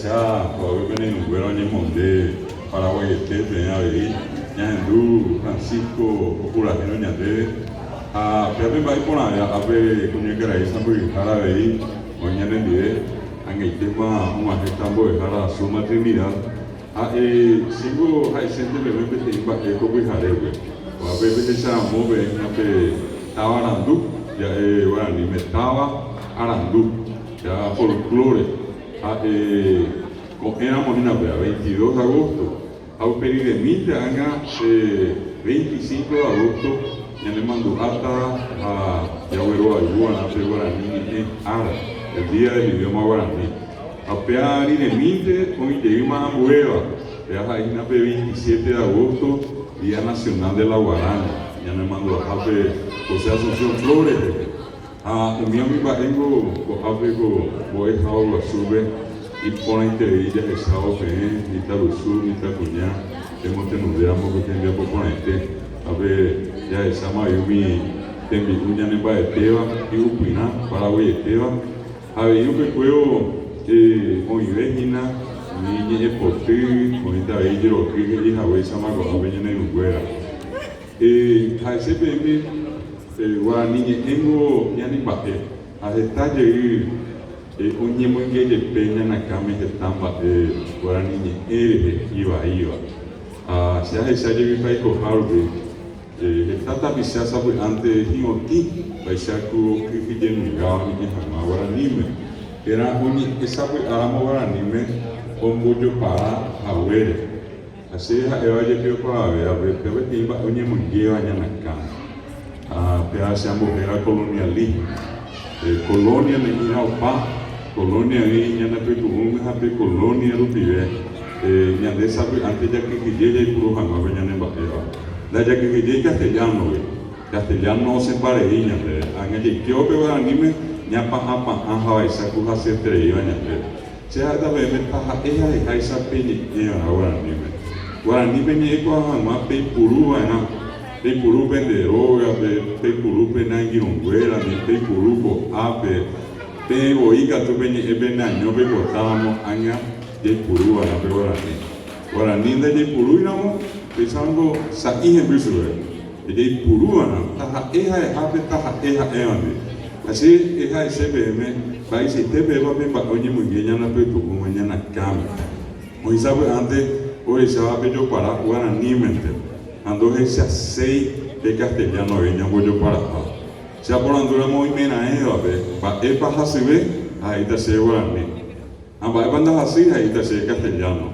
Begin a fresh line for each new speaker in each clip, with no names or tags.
Jahecha ko'ápe pene irũnguéra oñemonde Paraguaiete peẽ avei. Ñahendu Francisco opurahéirõ ñandéve. Ha péape mba'e iporãve ápe kuñakarai sãmbyhyhára avei oĩ ñanendive. Ag̃aitéma og̃uahẽta mbo'ehára Zulma Trinidad. Ha'e chéngo ha'esénte peve peteĩ mba'e ko pyharépe. Ko'ápe pehecharamo peẽ hína pe táva arandu, ja'e guaraníme táva arandu, péva folklore. Ha'e ko'ẽramo hína péva, 22 de agosto. Ha upe riremínte ág̃a pe 25 de agosto ñanemandu'áta ha jagueroayvu'arã pe guarani ñe'ẽ ára, el día del idioma guaraní. Ha upéva riremínte oĩ jeýma ambuéva, péva ha'e hína pe 27 de agosto, Día Nacional de la Guarania, ñanemandu'ahápe José Asunción Flores rehe. Ha umi umi mba'éngo ko'ápe ko mbo'ehao guasúpe iporãiterei jahechávo peẽ mitãrusu, mitãkuña pemotenondéramo ko tembiapo porãite. Ha pe jahecháma avei umi tembi'u ñanemba'etéva, hi'upyrã, paraguaietéva. Ha avei upekuévo oĩve hína umi ñe'ẽpoty, oĩta avei jeroky he'i haguéichama ko'ápe ñane irũnguéra. Ha'ese peẽme guarani ñe'ẽngo ñane mba'e ha heta jey oñemoinge jepe ñane akãme heta mba'e guarani ñe'ẽ rehe ivaíva. Ha che ahecha jeýpa aikoha rupi. Heta tapicha sapy'ánte hi'otĩ vaicha ku okyhyjenunga oñe'ẽ hag̃ua guaraníme, térã oñe'ẽ sapy'áramo guaraníme ombojopara haguére. Ha che ha'éva jepi opavavévape, péva peteĩ mba'e oñemoingéva ñane akãme. Ha péva che ambohéra colonialismo. Colonia ne'ĩra opa, colonia oĩ ñane pytu'ũme ha pe colonia rupive ñande sapy'ánte jakyhyje jaipuru hag̃ua pe ñane mba'éva. Ndajakyhyjéi castellano-gui, castellano osẽmba rei ñandéve. Ág̃a jaikévo pe guaraníme ñapa'ãpa'ã ha vaicha ku hasyetereíva ñandéve. Che ha'éta peẽme taha'e ha'eháicha peñe'ẽva'erã guaraníme. Guarani peñe'ẽkuaa hag̃ua peipuruva'erã, peipuru pende rógape, peipuru pene angirũnguérandi, peipuru ko'ápe, peẽ voi katu peñe'ẽ pene año peipotáramo ág̃a jaipuruva'erã pe guarani. Guarani ndajaipurúiramo, péicharõngo sa'i hemby chupe. Jaipuruva'erã taha'e ha'ehápe taha'e ha'évandi. Ha che ha'ese peẽme mba'eichaite peẽpa pe mba'e oñemoinge ñanapytu'ũme ñane akãme. Oĩ sapy'ánte ohecháva pe jopara guaranímente ha ndohechaséi pe castellano avei ñambojoparaha. Che aporandúramo oimeraẽvape mba'épa hasyve ha he'íta chéve guarani. Ha mba'épa ndahasýi ha he'íta chéve castellano.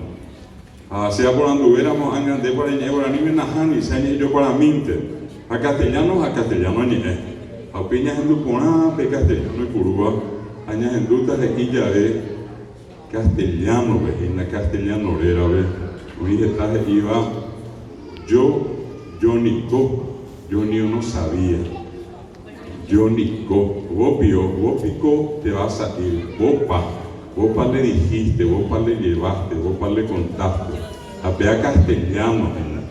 Ha che aporanduvéramo ág̃a ndépa reñe'ẽ guaraníme nahániri, che añe'ẽ joparamínte. Ha castellano ha castellano añe'ẽ. Ha upéi ñahendu porã pe castellano oipurúva ha ñahendúta he'i jave castellano-pe, hína castellano rérape, oĩ heta he'íva yo, yo niko, yo ni no sabía. Yo niko, vos pio, vos piko te vas a ir, vos pa, vos pa le dijiste, vos pa le llevaste, vos pa le contaste. Ha péa castellano hína,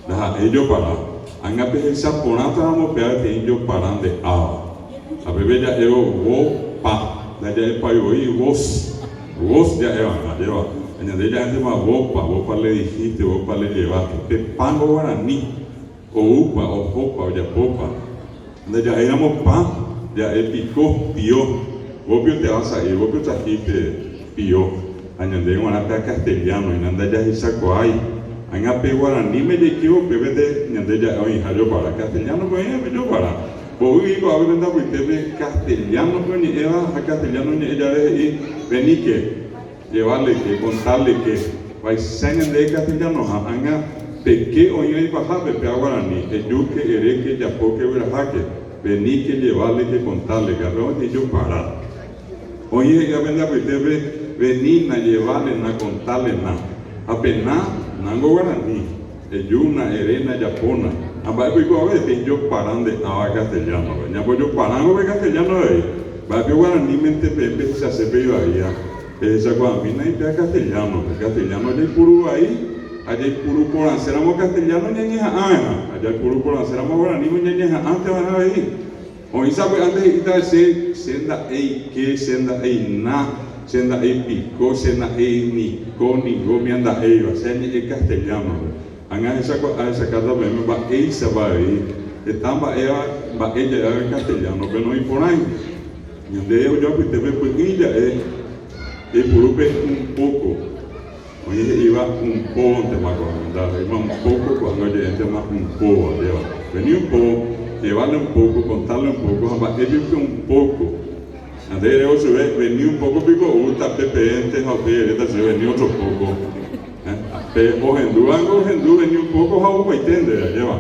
ndaha'éi jopara. Ág̃a pehecha porãtaramo péa peteĩ jopara nde áva. Ha pépe ja'évo vos pa, ndaja'epái voi vos, vos ja'eva'erã, ajéva. Ha ñande ja'éntema vos pa, vos pa le dijiste, vos pa le llevaste. Pe pa ngo guarani. Oúpa, ohópa, ojapópa. Ndaja'éiramo pa, ja'e piko, pio. Vópio te vas a ir, vópio trajiste pio. Ha ñandéve g̃uarã pe castellano hína ndajahechakuaái. Ág̃a pe guaraníme jaikévo upépente ñande ja'e oĩha jopara. Castellano-pe oĩva jopara. Mbo'y iko'ápe pende apytépe castellano-pe oñe'ẽva ha castellano oñe'ẽ jave he'i, Veníke. Llevarle-ke, contarle-ke, vaicha ñande castellanoha, ág̃a peke oĩva ipahápe pe aguarani, ejúke, eréke, japóke, gueraháke, veníke, llevarle-ke, contarle-ke, ha péva oñe'ẽ jopara. Oĩ he'íva pende apytépe, venína, llevarle-na, contarle-na. Ha pe na, nángo guarani, ejúna, eréna, japóna. Ha mba'épa oikuaave? Peĩ jopara nde ãva castellano-pe. Ñambojoparángo pe castellano avei. Mba'épe guaranímente peẽ pehechase pe ivaíva? Pehechakuaamína ipea castellano-pe. Castellano jaipuru vai ha jaipuru porãséramo castellano ñañeha'ãva'erã. Ha jaipuru porãséramo guaraníme ñañeha'ãnteva'erã avei. Oĩ sapy'ánte he'íta che, che nda'éi ke, che nda'éi na. Che nda'éi piko, che nda'éi niko, ningo mianda'éiva, che añe'ẽ castellano-pe. Ág̃a ahechakáta peẽme mba'éichapa avei heta mba'éva mba'e ja'éva castellano-pe noĩporãi. Ñande ojoapytépe py'ỹi ja'e jaipuru pe un poco. Oĩ he'íva un póntema ko'ág̃a, ndaha'éima un poco, ko'ág̃a oje'éntema un po, ajéva. Vení un po, llevale un poco, contale un poco ha mba'épe upe un poco. Ñande erévo chupe, vení un poco piko ou tape peẽnte ha upéi eréta chupe vení otro poco. Pe ohendúvango ohendu vení un poco ha oupaite ndéve, ajéva.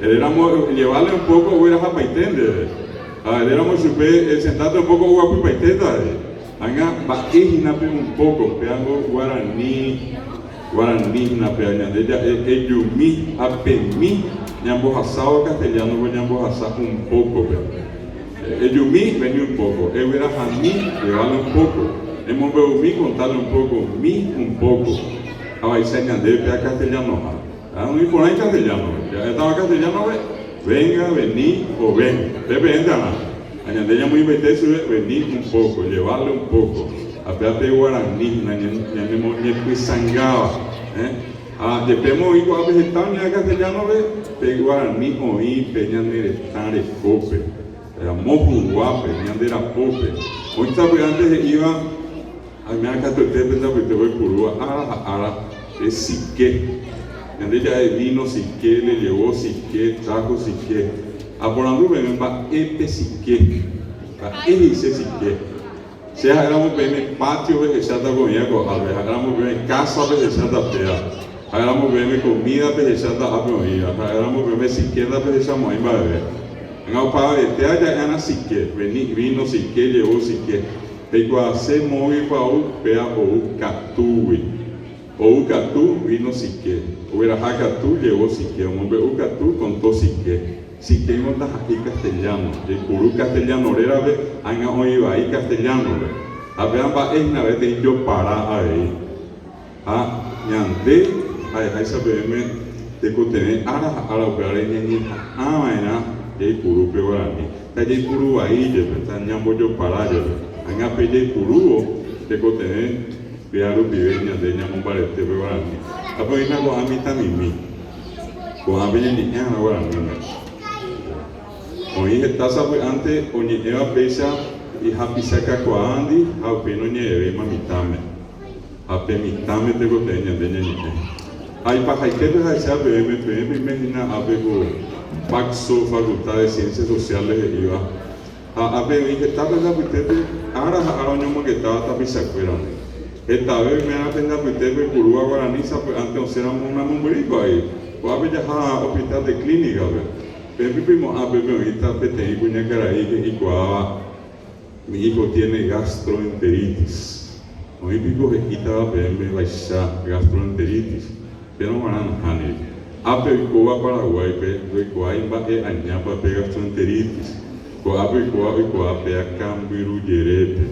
Eréramo llevale un poco oguerahapaite ndéve. Ha eréramo chupe sentate un poco oguapypaitéta avei. Ág̃a mba'e hína pe un poco, péango guarani, guarani hína péa ñande ja'e ejumi ha pemi ñambohasáva castellano-pe ñambohasa un poco-pe. Ejumi, vení un poco, eguerahami, llevale un poco, emombe'umi, contale un poco, mi un poco. Ha vaicha ñande péa castellano-ha. Ha oĩ porã icastellano-pe. Ja'étava castellano-pe, venga, vení o ven. Pe peẽnte arã. Ha ñande ñamoĩmbaite chupe, vení un poco, llevale un poco. Ha péa pe guarani hína ñanemoñepysãngáva. Ha jepémo oĩ ko'ápe heta oñe'ẽ castellano-pe, pe guarani oĩ pe ñane retã rekópe, ramo huguápe, ñande rapópe. Oĩ sapy'ánte he'íva, Aime katuete pende apytépe oipurúva ára ha ára pe sike. Ñande ja'e vino sike, le llevó sike, trajo sike. Aporandu peẽme mba'e pe sike. Mba'e he'ise sike. Che ha'éramo peẽme patio pehecháta ko oĩva ko'ápe, ha'éramo peẽme casa pehecháta péva, ha'éramo peẽme comida pehecháta ápe oĩva, ha'éramo peẽme sike ndapehechamo'ãi mba'eve. Ág̃a opavavete ja'e'arã sike, veni, vino sike, llevó sike. Peikuaase moõguipa ou péa ou katúgui. Ou katu, vino sike. Ogueraha katu, llevó sike. Omombe'u katu, contó sike. Sikéngo ndaha'éi castellano. Jaipuru castellano rérape, ág̃a oĩ vai castellano-pe. Ha péa mba'e hína peteĩ jopara avei. Ha ñande ha'eháicha peẽme tekotevẽ ára ha ára upévare ñañeha'ãva'erã jaipuru pe guarani. Tajaipuru vai jepe, tañambojopara jepe. Ág̃a pe jaipurúvo tekotevẽ péa rupive ñande ñamombarete pe guarani. Ha pe oĩna ko'ã mitãmimi, ko'ãpe ñañe'ẽ'arã guaraníme. Oĩ heta sapy'ánte oñe'ẽva péicha ihapicha kakuaándi ha upéi noñe'ẽvéima mitãme. Ha pe mitãme tekotevẽ ñande ñañe'ẽ. Ha ipahaitépe jahecha peẽme, peẽ peime hína ápe ko FACSO, Facultad de Ciencias Sociales he'íva, ha ápe oĩ heta pende apytépe ára ha ára oñomongetáva tapichakuérandi. Hetave oime'arã pende apytépe oipurúva guarani sapy'ánte osẽramo una mombyry ko'águi. Ko'ápe jaha Hospital de Clínica-pe. Peẽ peimo'ã pépe oĩta peteĩ kuñakarai he'ikuaáva Mi hijo tiene gastroenteritis. Oĩ piko he'ítava peẽme vaicha gastroenteritis? Péro g̃uarã nahániri. Ápe oikóva Paraguáipe ndoikuaái mba'e añápa pe gastroenteritis. Ko'ápe oikóva oikuaa pe akambyrujerépe.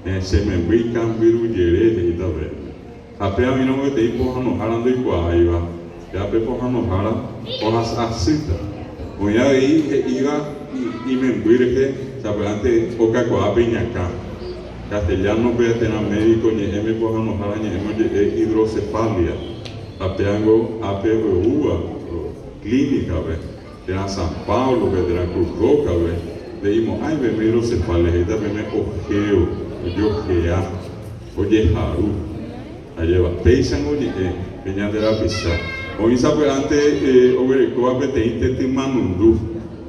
Heẽ, che memby ikambyrujere, he'íta peẽme. Ha péva oĩramo peteĩ pohãnohára ndoikuaáiva, péva pe pohãnohára ohasa asýta. Oĩ avei he'íva imemby rehe sapy'ánte okakuaa pe iñakã. Castellano-pe térã médico ñe'ẽme pohãnohára ñe'ẽme oje'e hidrocefalia, ha pévango ápe oúva clínica-pe. Térã San Pablo-pe, térã Cruz Roja-pe, nde'imo'ãi peẽme hidrocefalia, he'íta peẽme ojeo, ojojea, ojeharu. Ajépa, péichango oñe'ẽ pe ñande rapicha. Oĩ sapy'ánte oguerekóva peteĩ tetymanundu.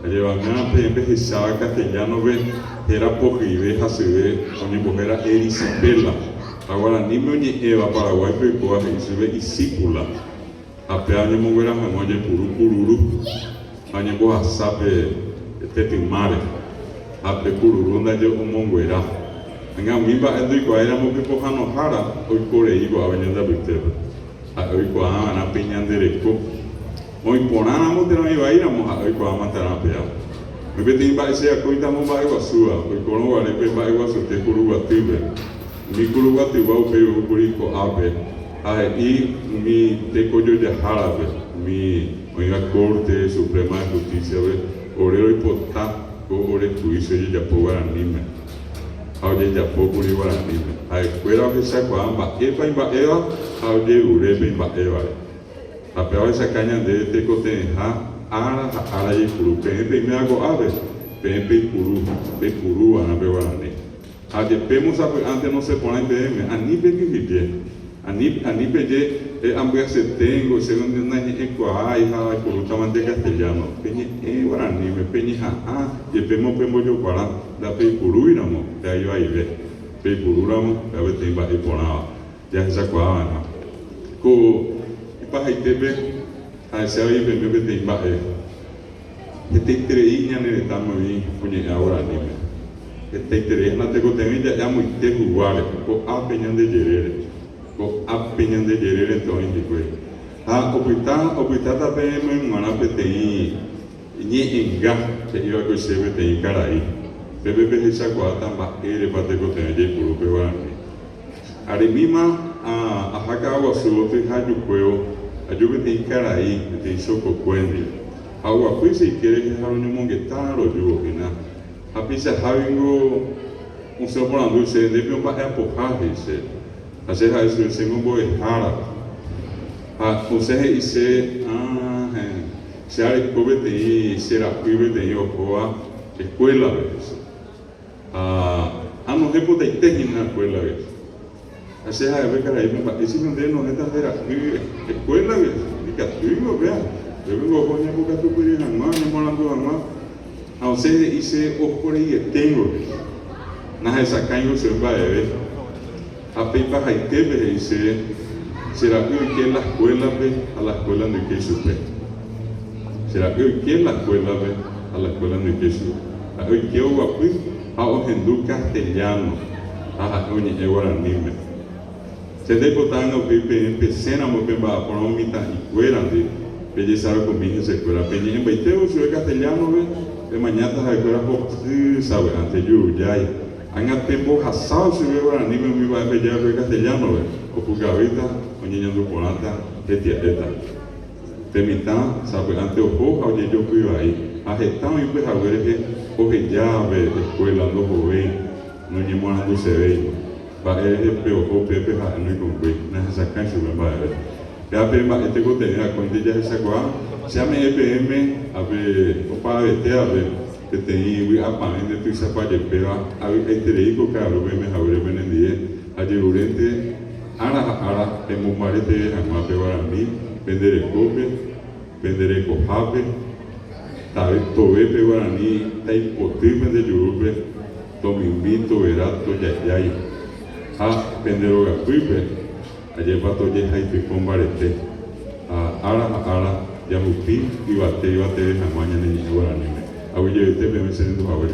Ajépa, ume'ã peẽ pehecháva castellano-pe héra pohyive hasyve oñembohéra erisipela. Ha guaraníme oñe'ẽva Paraguáipe oikóva he'i chupe isípula. Ha péva oñemonguera hag̃ua ojepuru kururu ha oñembohasa pe tetymáre, ha pe kururu ndaje omonguera. Ág̃a umi mba'e ndoikuaáiramo pe pohãnohára oiko rei ko'ápe ñande apytépe. Ha'e oikuaava'erã pe ñande reko. Oĩ porãramo térã oĩ vaíramo ha'e oikuaámatarã péva. Oĩ peteĩ mba'e che akóinte amomba'eguasúva, oikórõ guare pe mba'eguasuete Kuruguatýpe. Umi Kuruguatygua upéi oúkuri ko'ápe ha he'i umi tekojojahárape, umi oĩva Corte Suprema de Justicia-pe, ore roipota ko ore juicio ojejapo guaraníme. Ha ojejapókuri guaraníme. Ha'ekuéra ohechakuaa mba'épa imba'éva ha ojerure pe imba'évare. Ha péva ohechaka ñandéve tekotevẽha ára ha ára jaipuru. Peẽ peiméva ko'ápe, peẽ peipuru, peipuruva'erã pe guarani. Ha jepémo sapy'ánte nosẽporãi peẽme, ani pekyhyje. Ani, ani peje, Ambyasyeténgo, chéve nañe'ẽkuaái ha aipurútamante castellano. Peñe'ẽ guaraníme, peñeha'ã, jepémo pembojokuara, ndapeipurúiramo, pe aivaive. Peipurúramo, péva peteĩ mba'e iporãva. Jahechakuaava'erã. Ko ipahaitépe ha'ese avei peẽme peteĩ mba'e. Hetaiterei ñane retãme oĩ oñe'ẽva guaraníme. Hetaiterei ha natekotevẽi ja'e amoite huguáre, ko'ápe ñande jerére. Ko'ápe ñande jerérente oĩ hikuái. Ha opyta, opytáta peẽme g̃uarã peteĩ ñe'ẽnga he'iva'ekue chéve peteĩ karai. Pépe pehechakuaáta mba'érepa tekotevẽ jaipuru pe guarani. Aremíma aha Ka'aguasu gotyo ha ajukuévo, aju peteĩ karai, peteĩ chokokue ndive. Ha oguapy che yke rehe ha roñomongeta rojúvo hína. Ha peichahávingo osẽ oporandu chéve, Ndépe omba'eapoha? he'i chéve. Ha che ha'e chupe, Chéngo mbo'ehára. Ha osẽ he'i chéve, Ah, heẽ, che areko peteĩ che ra'y peteĩ ohóva escuela-pe, he'i chéve. Ha anohẽ potaite hína escuela-gui. Ha che ha'e pe karaípe, Mba'éichiko nde enohẽta nde ra'y escuela-gui? Ikatúingo upéva. Upépe oho oñembokatupyry hag̃ua, oñemoarandu hag̃ua. Ha osẽ he'i che oho reieténgo he'i. Nahesakãingo chupe mba'eve. Ha pe ipahaitépe he'i che, che ra'y oike la escuela-pe ha la escuela ndoikéi chupe. Che ra'y oike la escuela-pe ha la escuela ndoikéi chupe. Ha'e oike oguapy ha ohendu castellano ha ha'e oñe'ẽ guaraníme. Che ndaipota ág̃a upéi peẽ pesẽramo pemba'apóramo mitã'ikuérandi, pejesarekomi hesekuéra. Peñe'ẽmbaitévo chupe castellano-pe, pemañáta ha'ekuéra hopy savy'ánte jurujái. Ág̃a pembohasávo chupe guaraníme umi mba'e peje va'ekue castellano-pe, opukavýta, oñeñandu porãta, hetia'éta. Pe mitã sapy'ánte oho ha ojejopy vai, ha heta oĩ upe hague rehe oheja pe escuela ndohovéi, noñemoarandusevéi. Mba'e rehe pe oho pépe ha'e noikũmbýi, nahesakãi chupe mba'eve. Péva pe mba'e tekotevẽ akóinte jahechakuaa, che ame'ẽ peẽme ápe opavavetévape peteĩ vy'apavẽ nde tuichapa jepéva, avy'aiterei ko ka'aru peime haguére penendie, ajerurénte ára ha ára pemombareteve hag̃ua pe guarani pende rekópe, pende rekohápe, tove pe guarani taipoty pende jurúpe, tomimbi, tovera, tojajái ha pende rogapýpe ajépa tojehaitypo mbarete ha ára ha ára jahupi yvate yvateve hag̃ua ñane ñe'ẽ guaraníme. Aguyjevete peẽme che rendu haguére.